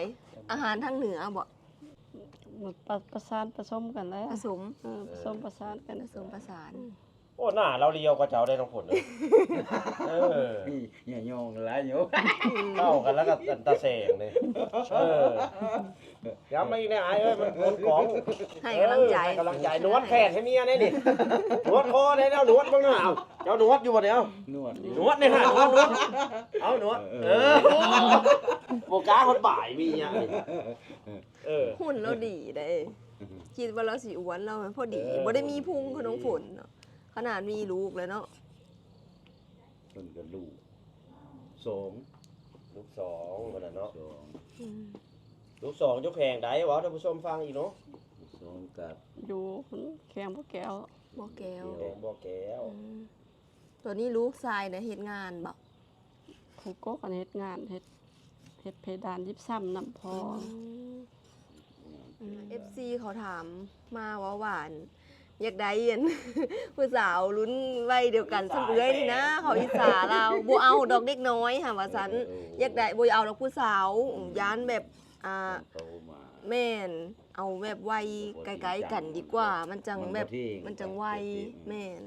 ອາຫານທາງເໜືອບໍ? ປະ ປະສານປະສົມກັນແຫຼະ ປະສົມ ເອີ ປະສົມປະສານກັນ ປະສົມປະສານ ອືມ ໂອ້ ໜ້າລາວລຽວກວ່າເຈົ້າໄດ໋ນ້ອງຝົນ ເອີ ຢ່າຍ້ອງຫຼາຍຢູ່ ເຂົ້າກັນແລ້ວກໍຕາແສງເດ້ ເອີ ຢ່າມາອີກແນ່ອ້າຍເອີຍ ມັນຄົນກອງ ໃຫ້ກຳລັງໃຈ ເອີ ໃຫ້ກຳລັງໃຈ ໜວດແຂນໃຫ້ເມຍແດ່ນີ້ ໜວດຄໍແດ່ ໜວດເບິ່ງໜ້າ ເອົາ ເຈົ້າໜວດຢູ່ບໍ່ນີ້ ເອົາ ໜວດ ໜວດນີ້ຫາ ເອົາໜວດ ເອົາໜວດ ເອີ ເອີ ບໍ່ກ້າຮອດບາຍມີຫຍັງນີ້ ເອີ ຫຸ່ນລາວດີເດ້ ຄິດວ່າລາວຊິອ້ວນ ລາວພໍດີ ເອີ ບໍ່ໄດ້ມີພຸງຄືນ້ອງຝົນເນາະ ຂະໜາດມີລູກແລ້ວເນາະ ເພິ່ນກໍລູກສອງ ລູກສອງພຸ້ນນະເນາະ ສອງ ອືມ ລູກສອງຢູ່ແຂວງໃດ ເວົ້າທ່ານຜູ້ຊົມຟັງອີກເນາະ ລູກສອງກັບ ຢູ່ແຂວງບໍ່ແກ້ວ ບໍ່ແກ້ວ ແຂວງບໍ່ແກ້ວ ອືມ ຕອນນີ້ລູກຊາຍນະເຮັດງານບໍ? ຂອງກົກຫັ້ນເຮັດງານ ເຮັດ ເຮັດເພດານຢິບຊຳນຳພໍ່ ອືມ ອືມ ເອັຟຊີເຂົາຖາມມາວ່າ ວ່າ ອັນ ຢາກໄດ້ ອັນ ຜູ້ສາວລຸ້ນໄວດຽວກັນສ່ຳເອື້ອຍນີ້ນະ ເຂົາອິດສາລາວ ບໍ່ເອົາດອກເດັກນ້ອຍຫັ້ນວ່າຊັ້ນ ເອີ ເອີ ຢາກໄດ້ ບໍ່ເອົາດອກຜູ້ສາວ ຢ້ານແບບ ອ່າ ແມ່ນ ເອົາແບບໄວໃກ້ໆກັນດີກວ່າ ມັນຈັ່ງແບບ ມັນຈັ່ງໄວ ແມ່ນ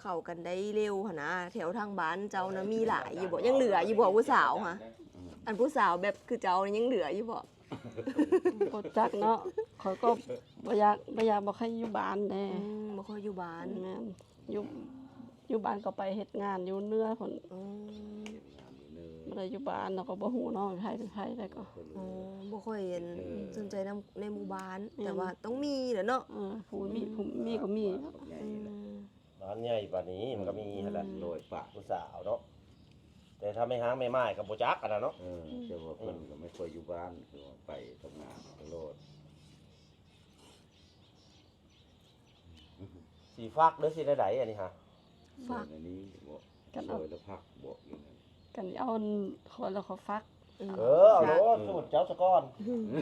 ເຂົ້າກັນໄດ້ເລັວຫັ້ນນະ ແຖວທາງບ້ານເຈົ້ານະມີຫຼາຍຢູ່ບໍ່? ຍັງເຫຼືອຢູ່ບໍ່ຜູ້ສາວຫະ? ອືມ ອັນຜູ້ສາວແບບຄືເຈົ້ານີ້ຍັງເຫຼືອຢູ່ບໍ່? ບໍ່ຈັກເນາະ ຂ້ອຍກໍບໍ່ຢາກ ບໍ່ຢາກ ບໍ່ຄ່ອຍຢູ່ບ້ານເດ້ ອືມ ບໍ່ຄ່ອຍຢູ່ບ້ານ ແມ່ນ ຢູ່ ຢູ່ບ້ານກໍໄປເຮັດງານຢູ່ເໜືອພຸ້ນ ອືມ ບໍ່ໄດ້ຢູ່ບ້ານ ແລ້ວກໍບໍ່ຮູ້ເນາະ ໃຜເປັນໃຜແລ້ວກໍ ອໍ ບໍ່ຄ່ອຍ ອັນ ເອີ ສົນໃຈນຳໃນໝູ່ບ້ານ ແມ່ນ ແຕ່ວ່າຕ້ອງມີແຫຼະເນາະ ເອີ ຜູ້ມີ ອືມ ຜູ້ມີກໍມີ ອືມ ບ້ານໃຫຍ່ປານນີ້ມັນກໍມີຫັ້ນແຫຼະ ອືມ ໂດຍປະຜູ້ສາວເນາະ ແຕ່ຖ້າແມ່ຮ້າງແມ່ໝ້າຍກໍບໍ່ຈັກອັນນັ້ນເນາະ ເອີ ແຕ່ວ່າເພິ່ນກໍບໍ່ຄ່ອຍຢູ່ບ້ານ ຄືວ່າໄປທຳງານຕະຫຼອດ ຊິຟັກ ຫຼື ຊິແນວໃດອັນນີ້ຫະ? ຟັກ ອັນນີ້ບໍ? ກັນເອົາ ຊອຍລະຜັກບໍ? ກັນເອົາ ຂ້ອຍລະຂໍຟັກ ອືມ ເອີ ເອົາໂລດ ສູດເຈົ້າສະກ່ອນ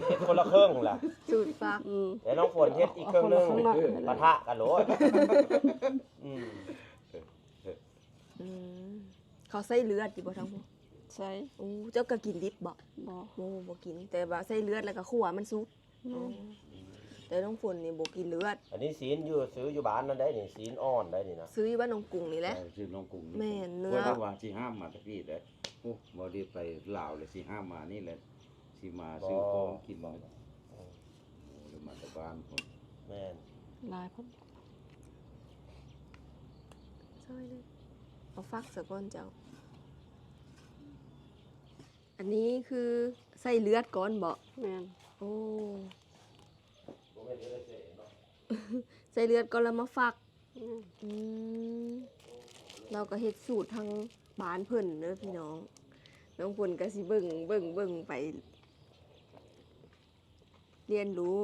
ເຮັດຄົນລະເຄິ່ງລະ ສູດຟັກ ອືມ ແລ້ວນ້ອງຝົນເຮັດອີກເຄິ່ງໜຶ່ງ ເອົາຄົນລະເຄິ່ງເນາະ ປະທະກັນໂລດ ອືມ ອືມ ເຂົາໃສ່ເລືອດຢູ່ບໍ່ທາງພຸ້ນ? ໃສ່ ໂອ້ ເຈົ້າກໍກິນດິບບໍ່? ບໍ່ ໂອ້ ບໍ່ກິນ ແຕ່ວ່າໃສ່ເລືອດແລ້ວກໍຂົ້ວມັນສຸກ ອືມ ອໍ ແຕ່ນ້ອງຝົນນີ້ບໍ່ກິນເລືອດ ອັນນີ້ຊີ້ນຢູ່ ຊື້ຢູ່ບ້ານນັ້ນໄດ໋ນີ້ ຊີ້ນອ່ອນໄດ໋ນີ້ນະ ຊື້ຢູ່ບ້ານໜອງກຸງນີ້ແຫຼະ ເອີ ຊື້ໜອງກຸງນີ້ ແມ່ນ ເນື້ອ ຂ້ອຍວ່າຊິຫ້າມມາແຕ່ກີ້ເດ້ ໂອ້ ບໍ່ໄດ້ໄປລາວເລີຍ ຊິຫ້າມມານີ້ແຫຼະ ຊິມາຊື້ຂອງກິນ ບໍ່ ບໍ່ ເອີ ໂອ້ ໄດ້ມາແຕ່ບ້ານພຸ້ນ ແມ່ນ ຫຼາຍພຸ້ນ ຊ່ອຍເລີຍ ເອົາຟັກສາກ່ອນເຈົ້າ ອັນນີ້ຄືໃສ່ເລືອດກ່ອນບໍ? ແມ່ນ ໂອ້ ໃສ່ເລືອດກ່ອນແລ້ວມາຟັກ ອືມ ອືມ ລາວກໍເຮັດສູດທາງບ້ານເພິ່ນເດີພີ່ນ້ອງ ນ້ອງຝົນກໍຊິເບິ່ງ ເບິ່ງ ເບິ່ງໄປ ຮຽນຮູ້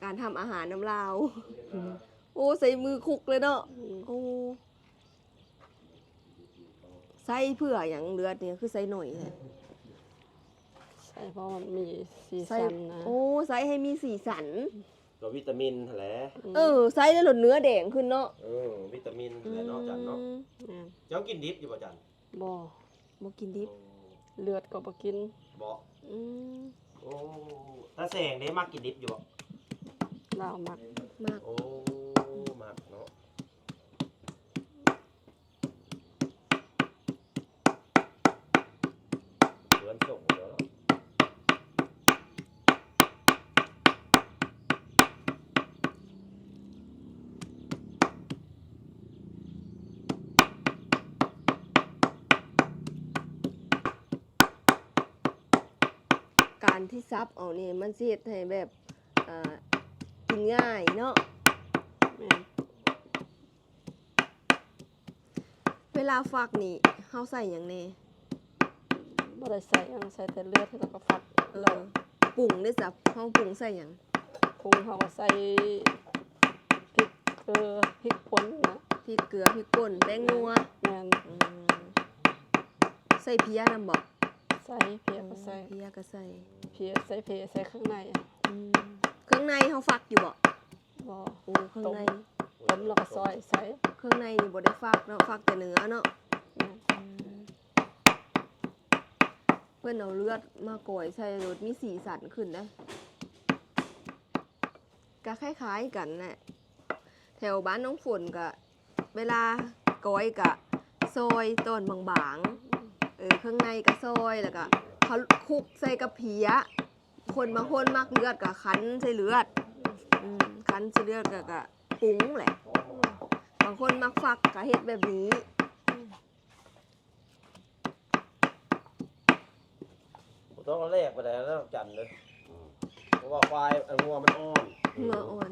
ການທຳອາຫານນຳລາວ ອືມ ໂອ້ ໃສ່ມືຄຸກເລີຍເນາະ. ອືມ ໂອ້ ໃສ່ເພື່ອຫຍັງ? ເລືອດນີ້ຄືໃສ່ໜ້ອຍແທ້? ໃສ່ເພາະມັນມີສີສັນນະ. ໂອ້ ໃສ່ໃຫ້ມີສີສັນ ກໍວິຕາມິນຫັ້ນແຫຼະ. ອືມ ເອີ ໃສ່ແລ້ວໂລດເນື້ອແດງຂຶ້ນເນາະ. ເອີ ວິຕາມິນຫັ້ນແຫຼະເນາະ ອືມ ຈັນເນາະ. ແມ່ນ. ເຈົ້າກິນດິບຢູ່ບໍ່ ຈັນ? ບໍ່ ບໍ່ກິນດິບ. ໂອ້ ເລືອດກໍບໍ່ກິນ. ບໍ່? ອືມ ໂອ້ ຕາແສງເດ້ ມັກກິນດິບຢູ່ບໍ່? ລາວມັກ. ມັກ. ໂອ້ ມັກເນາະ. ເພື່ອນສົ່ງເນາະ. ການທີ່ສັບເອົານີ້ ມັນຊິເຮັດໃຫ້ແບບ ອ່າ ກິນງ່າຍເນາະ. ແມ່ນ. ເວລາຟັກນີ້ເຮົາໃສ່ຫຍັງແດ່? ບໍ່ໄດ້ໃສ່ຫຍັງ ໃສ່ແຕ່ເລືອດ ແລ້ວກໍຟັກ. ເອີ ປຸງເດ້ຊະ ເຮົາປຸງໃສ່ຫຍັງ? ປຸງເຮົາກໍໃສ່ພິກ ເກືອ ພິກປົ່ນນະ. ພິກ ເກືອ ພິກປົ່ນ ແປ້ງນົວ. ແມ່ນ. ອືມ ໃສ່ເພຍນຳບໍ່? ໃສ່ ເພຍກໍໃສ່. ເພຍກໍໃສ່ ເພຍໃສ່ ເພຍໃສ່ເຄື່ອງໃນ. ອືມ ເຄື່ອງໃນເຮົາຟັກຢູ່ບໍ່? ບໍ່. ໂອ້ ເຄື່ອງໃນ ຕົ້ມ ຕົ້ມແລ້ວກໍຊອຍໃສ່. ເຄື່ອງໃນນີ້ບໍ່ໄດ້ຟັກເນາະ ຟັກແຕ່ເນື້ອເນາະ. ແມ່ນ. ອືມ ເພິ່ນເອົາເລືອດມາກ້ອຍໃສ່ໂລດ ມີສີສັນຂຶ້ນເດ້. ກໍຄ້າຍໆກັນແຫຼະ ແຖວບ້ານນ້ອງຝົນກໍ ເວລາກ້ອຍກະຊອຍຕອນບາງໆ ເອີ ເຄື່ອງໃນກະຊອຍ ແລ້ວກະເຂົາຄຸກໃສ່ກັບເພຍ. ຄົນບາງຄົນມັກເລືອດກະຄັນໃສ່ເລືອດ ອືມ ຄັນໃສ່ເລືອດ ແລ້ວກະປຸງແຫຼະ. ບາງຄົນມັກຟັກກະເຮັດແບບນີ້. ບໍ່ຕ້ອງເອົາແຫຼກປານໃດເນາະ ຈັນເດີ ອືມ ເພາະວ່າຄວາຍ ອັນ ງົວມັນອ່ອນ ງົວອ່ອນ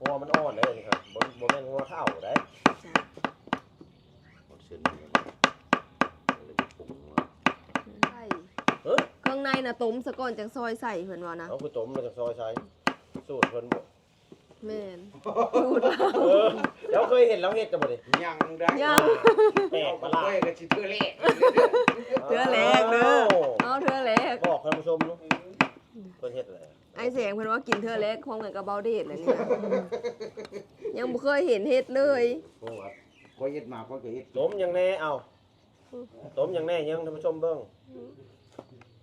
ງົວມັນອ່ອນເດ້ ນີ້ ບໍ່ ບໍ່ແມ່ນງົວເຖົ້າເດ້. ຈ້ະ ໝົດເສັ້ນນີ້ ເລີຍປຸງ ເອີ ເຄື່ອງໃນນະຕົ້ມສາກ່ອນ ຈັ່ງຊອຍໃສ່ ເພິ່ນວ່ານະ. ເອົາ ຄືຕົ້ມແລ້ວຈັ່ງຊອຍໃສ່ ສູດເພິ່ນບໍ? ແມ່ນ ສູດລາວ. ເອີ ເຈົ້າເຄີຍເຫັນລາວເຮັດບໍ່ນີ້? ຍັງໄດ້ ຍັງ ແປກປະຫຼາດ ຂ້ອຍກໍຊິເທື່ອແລກ ເທື່ອແລກເດີ. ອ້າວ ເອົາເທື່ອແລກ ບອກທ່ານຜູ້ຊົມເນາະ ເພິ່ນເຮັດແຫຼະ. ອ້າຍແສງເພິ່ນວ່າກິນເທື່ອແລກ ພ້ອມກັນກັບເບົາເດດແຫຼະນີ້ນະ ຍັງບໍ່ເຄີຍເຫັນເຮັດເລີຍ. ໂອ້ ຂ້ອຍເຮັດມາ ຂ້ອຍກໍເຮັດ. ຕົ້ມຫຍັງແດ່? ເອົາ ຕົ້ມຫຍັງແດ່ ຍັງທ່ານຜູ້ຊົມເບິ່ງ.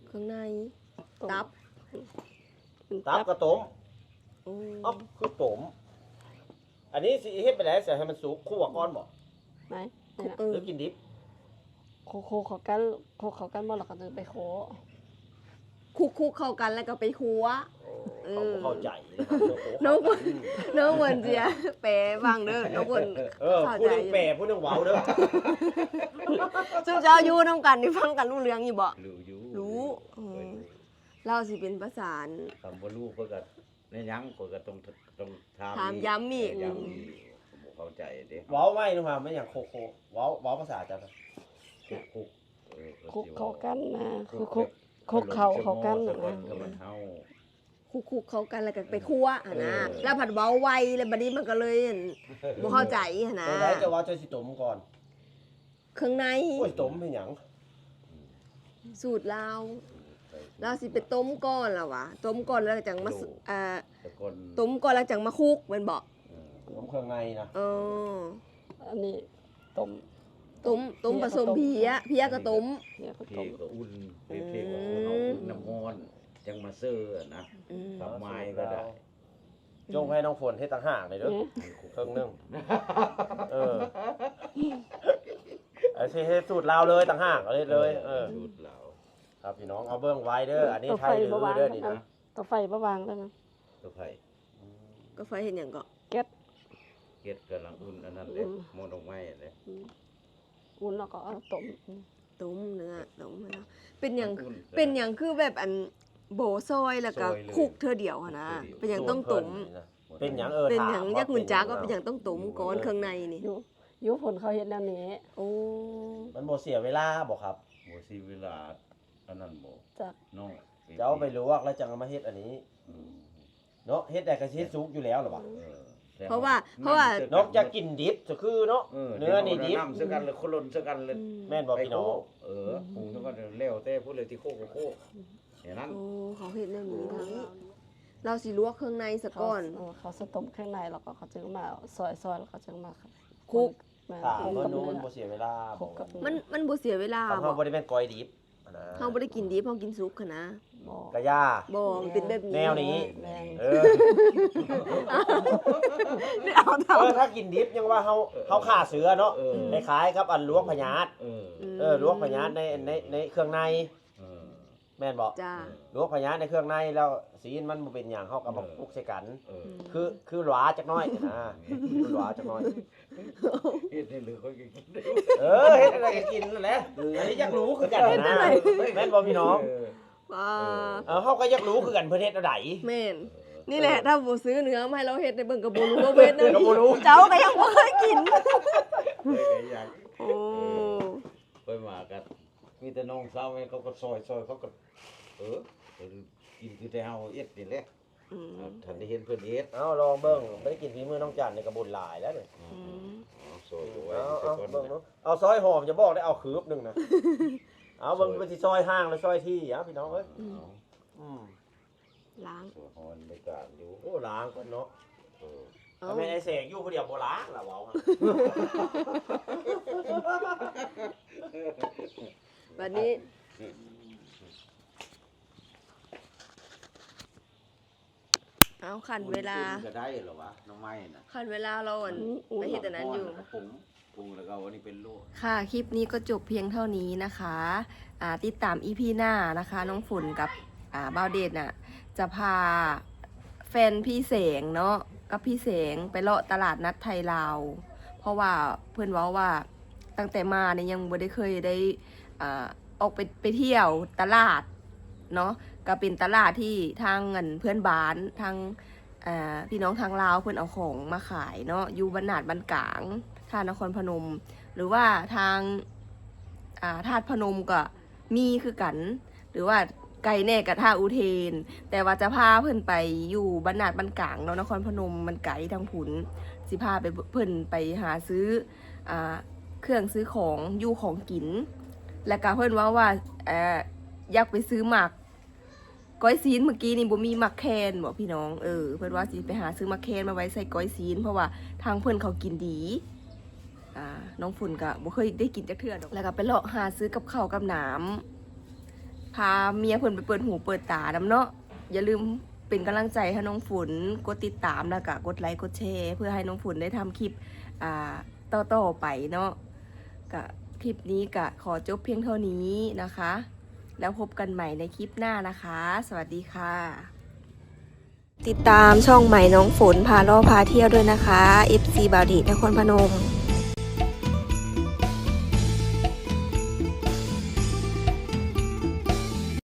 ເຄື່ອງໃນ ຕົ້ມ ຕັບ ຕັບກໍຕົ້ມ. ໂອ້ ເອົ້າ ຄືຕົ້ມ. ອັນນີ້ຊິເຮັດແບບໃດ ຊິໃຫ້ມັນສຸກ? ຂົ້ວກ່ອນບໍ່? ໄດ້ ເອີ ຫຼືກິນດິບ? ຄົກໆເຂົ້າກັນ ຄົກເຂົ້າກັນໝົດ ແລ້ວກໍຈຶ່ງໄປຂົ້ວ. ຄຸກໆເຂົ້າກັນ ແລ້ວກໍໄປຂົ້ວ. ໂອ້ ເອີ ເຂົາບໍ່ເຂົ້າໃຈເດ້ ນ້ອງເພິ່ນ ນ້ອງເພິ່ນຊິແປຟັງເດີ ນ້ອງເພິ່ນ ເອີ ເຂົ້າໃຈ ຜູ້ໜຶ່ງແປ ຜູ້ໜຶ່ງເວົ້າເດີ. ຊຸມເຈົ້າຢູ່ນຳກັນນີ້ ຟັງກັນຮູ້ເລື່ອງຢູ່ບໍ່? ຮູ້ຢູ່ ຮູ້ ເອີ ເອີ ລາວຊິເປັນປະສານ. ຄຳບໍ່ຮູ້ເພິ່ນກໍ ແມ່ນຫຍັງ ຂ້ອຍກໍຕ້ອງ ຕ້ອງຖາມ ຖາມຢ້ຳອີກ ເອີ ຢ້ຳອີກ ບໍ່ເຂົ້າໃຈເດ້. ເວົ້າໄວ້ນະວ່າແມ່ນຫຍັງ ໂຄໂຄ ເວົ້າ ເວົ້າພາສາເຈົ້ານະ ຄຸກ ເອີ ຄຸກເຂົ້າກັນນະ ຄຸກ ຄຸກເຂົ້າເຂົ້າກັນນະ ຄຸກ ຄຸກເຂົ້າກັນ ແລ້ວກໍໄປຂົ້ວຫັ້ນນະ. ເອີ ແລ້ວພັດເວົ້າໄວ ແລ້ວບັດນີ້ມັນກໍເລີຍ ອັນ ບໍ່ເຂົ້າໃຈຫັ້ນນະ. ໂຕໃດເຈົ້າວ່າເຈົ້າຊິຕົ້ມກ່ອນ? ເຄື່ອງໃນ. ໂອ້ຍ ຕົ້ມເປັນຫຍັງ? ສູດລາວ ລາວຊິໄປຕົ້ມກ່ອນລະຫວາ ຕົ້ມກ່ອນແລ້ວຈັ່ງມາ ໂອ້ ອ່າ ແຕ່ກ່ອນ ຕົ້ມກ່ອນແລ້ວຈັ່ງມາຄຸກແມ່ນບໍ່? ເອີ ຕົ້ມເຄື່ອງໃນນະ. ເອີ ອັນນີ້ຕົ້ມ ຕົ້ມ ຕົ້ມປະສົມເພຍ ເພຍກໍຕົ້ມ ເພຍກໍຕົ້ມ ເພຍກໍອຸ່ນ ເພຍກໍ ອືມ ເຮົາອຸ່ນນ້ຳຮ້ອນ ຈັ່ງມາເຊີນະ ອືມ ກັບໄມ້ກໍໄດ້. ຈົ່ງໃຫ້ນ້ອງຝົນເຮັດຕ່າງຫາກເລີຍເດີ ອືມ ເຄິ່ງໜຶ່ງ. ເອີ ອັນຊິເຮັດສູດລາວເລີຍຕ່າງຫາກ ເອົາເຮັດເລີຍ. ເອີ ເອີ ສູດລາວ ຄັບ ພີ່ນ້ອງ ເອົາເບິ່ງໄວ້ເດີ ອັນນີ້ໄທເດີ ເດີນີ້ນະ. ເຕົາໄຟບໍ່ວາງແລ້ວນະ ເຕົາໄຟ ອືມ ເຕົາໄຟເຮັດຫຍັງເກາະ? ແກັດ ແກັດກຳລັງອຸ່ນອັນນັ້ນເດ້ ອືມ ໝໍ້ດອກໄມ້ເດ້ ອືມ ອຸ່ນແລ້ວກໍເອົາຕົ້ມ ອືມ ຕົ້ມເນື້ອ ຕົ້ມເນາະ. ເປັນຫຍັງ ມັນອຸ່ນ ເປັນຫຍັງຄືແບບ ອັນ ບໍ່ຊອຍແລ້ວກໍ ຊອຍເລີຍ ຄຸກເທື່ອດຽວຫັ້ນນະ? ເປັນຫຍັງຕ້ອງຕົ້ມ? ເປັນຫຍັງ ເອີ ເປັນຫຍັງ ຢາກຮູ້ຈັກວ່າເປັນຫຍັງຕ້ອງຕົ້ມກ່ອນ ເຄື່ອງໃນນີ້? ຢູ່ ຢູ່ພຸ້ນເຂົາເຮັດແນວນີ້. ໂອ້ ມັນບໍ່ເສຍເວລາບໍ່ຄັບ? ບໍ່ເສຍເວລາ ອັນນັ້ນບໍ່? ຈັກ ເນາະ ເຈົ້າໄປລວກແລ້ວຈັ່ງເອົາມາເຮັດອັນນີ້ ອືມ ເນາະ ເຮັດໄດ້ກໍຊິເຮັດສຸກຢູ່ແລ້ວລະຫວາ? ເອີ ເພາະວ່າ ເພາະວ່າ ນອກຈາກກິນດິບກໍຄືເນາະ ເນື້ອນີ້ດິບ ນ້ຳໃສ່ກັນ ແລ້ວຄົນລົນໃສ່ກັນ ແມ່ນບໍ່ພີ່ນ້ອງ? ເອີ ປຸງໃສ່ກັນ ແລ້ວແຕ່ຜູ້ໃດຊິໂຄກກໍໂຄກ ແນວນັ້ນ. ໂອ້ ເຂົາເຮັດແນວນີ້ທາງນີ້ ລາວຊິລວກເຄື່ອງໃນສາກ່ອນ ເອີ ເຂົາຊິຕົ້ມເຄື່ອງໃນ ແລ້ວກໍເຂົາຈຶ່ງມາຊອຍໆ ແລ້ວເຂົາຈຶ່ງມາ ຄຸກ ຖາມວ່າໂນ້ນບໍ່ເສຍເວລາບໍ່? ມັນ ມັນບໍ່ເສຍເວລາ ເຮົາບໍ່ໄດ້ແມ່ນກ້ອຍດິບຫັ້ນນະ ເຮົາບໍ່ໄດ້ກິນດິບ ເຮົາກິນສຸກຫັ້ນນະ. ບໍ່ ກະຢ່າ ບໍ່ ມັນເປັນແບບນີ້ ແນວນີ້ ແມ່ນ ເອີ ເອີ ຖ້າກິນດິບຍັງວ່າເຮົາ ເຮົາຂ້າເຊື້ອເນາະ ເອີ ຄ້າຍໆກັບອັນລວກພະຍາດ ເອີ ເອີ ລວກພະຍາດໃນ ໃນ ໃນເຄື່ອງໃນ ເອີ ແມ່ນບໍ່? ຈ້າ ລວກພະຍາດໃນເຄື່ອງໃນ ແລ້ວຊີ້ນມັນບໍ່ເປັນຫຍັງ ເຮົາກໍມາ ເອີ ປຸກໃສ່ກັນ ເອີ ຄື ຄືຫຼວາຈັກໜ້ອຍນະ ຫຼວາຈັກໜ້ອຍ ເຮັດໃຫ້ເຫຼືອຂ້ອຍກໍກິນ ເອີ ເຮັດແນວໃດກໍກິນນັ້ນແຫຼະ ອັນນີ້ຢາກຮູ້ຄືກັນນະ ແມ່ນບໍ່ພີ່ນ້ອງ? ເອີ ເອີ ເຮົາກໍຢາກຮູ້ຄືກັນ ເພິ່ນເຮັດແນວໃດ? ແມ່ນ ນີ້ແຫຼະ ຖ້າບໍ່ຊື້ເນື້ອມາໃຫ້ລາວເຮັດໃຫ້ເບິ່ງກໍບໍ່ຮູ້ວ່າເຮັດແນວໃດ ກໍບໍ່ຮູ້ ເຈົ້າກໍຍັງບໍ່ເຄີຍກິນ ເອີ ກໍຢາກ ໂອ້ ເອີ ຂ້ອຍມາກໍ ມີແຕ່ນ້ອງສາວແມ່ນເຂົາກໍຊອຍ ຊອຍ ເຂົາກໍ ເອີ ກິນຄືແຕ່ເຮົາເຮັດນີ້ແຫຼະ ອືມ ເອີ ທ່ານໄດ້ເຫັນເພິ່ນເຮັດ ເອົາລອງເບິ່ງ ໄດ້ກິນຝີມືນ້ອງຈັນນີ້ກໍບຸນຫຼາຍແລ້ວນີ້ ອືມ ເອົາຊອຍໄວ້ ເອົາ ເບິ່ງເບິ່ງ ເອົາຊອຍຫອມ ຢ່າບອກໄດ້ເອົາຄືບໜຶ່ງນະ ເອົາເບິ່ງ ຊອຍ ເພິ່ນຊິຊອຍຫ່າງ ຫຼື ຊອຍຖີ່ ເອົາ ພີ່ນ້ອງເອີຍ ອືມ ອືມ ລ້າງ ໂອ້ ຮ້ອນໃນການຢູ່ ໂອ້ ລ້າງກ່ອນເນາະ ເອີ ເອົາ ຖ້າແມ່ນໄອ້ແສງຢູ່ຜູ້ດຽວບໍ່ລ້າງລະເວົ້າ ບັດນີ້ ເອົາ ຂັ້ນເວລາ ມັນກໍໄດ້ລະວະ ໜໍ່ໄມ້ນະ ຂັ້ນເວລາລາວ ອັນ ໄປເຮັດອັນນັ້ນຢູ່ ປຸງ ປຸງແລ້ວກໍເອົາອັນນີ້ເປັນໂລດ ຄ່ະ ຄລິບນີ້ກໍຈົບພຽງເທົ່ານີ້ນະຄະ ອ່າ ຕິດຕາມອີພີໜ້ານະຄະ ນ້ອງຝົນກັບ ອ່າ ບ່າວເດດນະ ຈະພາແຟນພີ່ແສງເນາະ ກັບພີ່ແສງໄປເລາະຕະຫຼາດນັດໄທລາວ ເພາະວ່າເພິ່ນເວົ້າວ່າ ຕັ້ງແຕ່ມານີ້ຍັງບໍ່ໄດ້ເຄີຍໄດ້ ອ່າ ອອກໄປ ໄປທ່ຽວຕະຫຼາດເນາະ ກໍເປັນຕະຫຼາດທີ່ທາງ ອັນ ເພື່ອນບ້ານ ທາງ ອ່າ ພີ່ນ້ອງທາງລາວເພິ່ນເອົາຂອງມາຂາຍເນາະ ຢູ່ບ້ານນາດບ້ານກາງ ທ່ານະຄອນພະນົມ ຫຼືວ່າທາງ ອ່າ ທາດພະນົມກໍມີຄືກັນ ຫຼືວ່າໄກແດ່ກໍທ່າອຸເທນ ແຕ່ວ່າຈະພາເພິ່ນໄປຢູ່ບ້ານນາດບ້ານກາງເນາະ ນະຄອນພະນົມມັນໄກທາງພຸ້ນ ຊິພາໄປ ເພິ່ນໄປຫາຊື້ ອ່າ ເຄື່ອງຊື້ຂອງຢູ່ຂອງກິນ ແລ້ວກະເພິ່ນເວົ້າວ່າ ເອີ ຢາກໄປຊື້ໝາກກ້ອຍຊີ້ນ ມື້ກີ້ນີ້ບໍ່ມີໝາກແຄນບໍພີ່ນ້ອງ ເອີ ເພິ່ນວ່າຊິໄປຫາຊື້ໝາກແຄນມາໄວ້ໃສ່ກ້ອຍຊີ້ນ ເພາະວ່າທາງເພິ່ນເຂົາກິນດີ ອ່າ ນ້ອງຝົນກະບໍ່ເຄີຍໄດ້ກິນຈັກເທື່ອດອກ ແລ້ວກະໄປເລາະຫາຊື້ກັບເຂົ້າກັບນ້ຳ ພາເມຍເພິ່ນໄປເປີດຫູເປີດຕານຳເນາະ ຢ່າລືມເປັນກຳລັງໃຈໃຫ້ນ້ອງຝົນ ກົດຕິດຕາມ ແລ້ວກະກົດໄລກົດແຊ ເພື່ອໃຫ້ນ້ອງຝົນໄດ້ທຳຄລິບ ອ່າ ຕໍ່ໆໄປເນາະ ກະຄລິບນີ້ກະຂໍຈົບພຽງເທົ່ານີ້ນະຄະ ແລ້ວພົບກັນໃໝ່ໃນຄລິບໜ້ານະຄະ ສະຫວັດດີຄ່ະ. ຕິດຕາມຊ່ອງໃໝ່ນ້ອງຝົນ ພາເລາະພາທ່ຽວດ້ວຍນະຄະ ເອັຟຊີ ບ່າວເດດ ນະຄອນພະນົມ.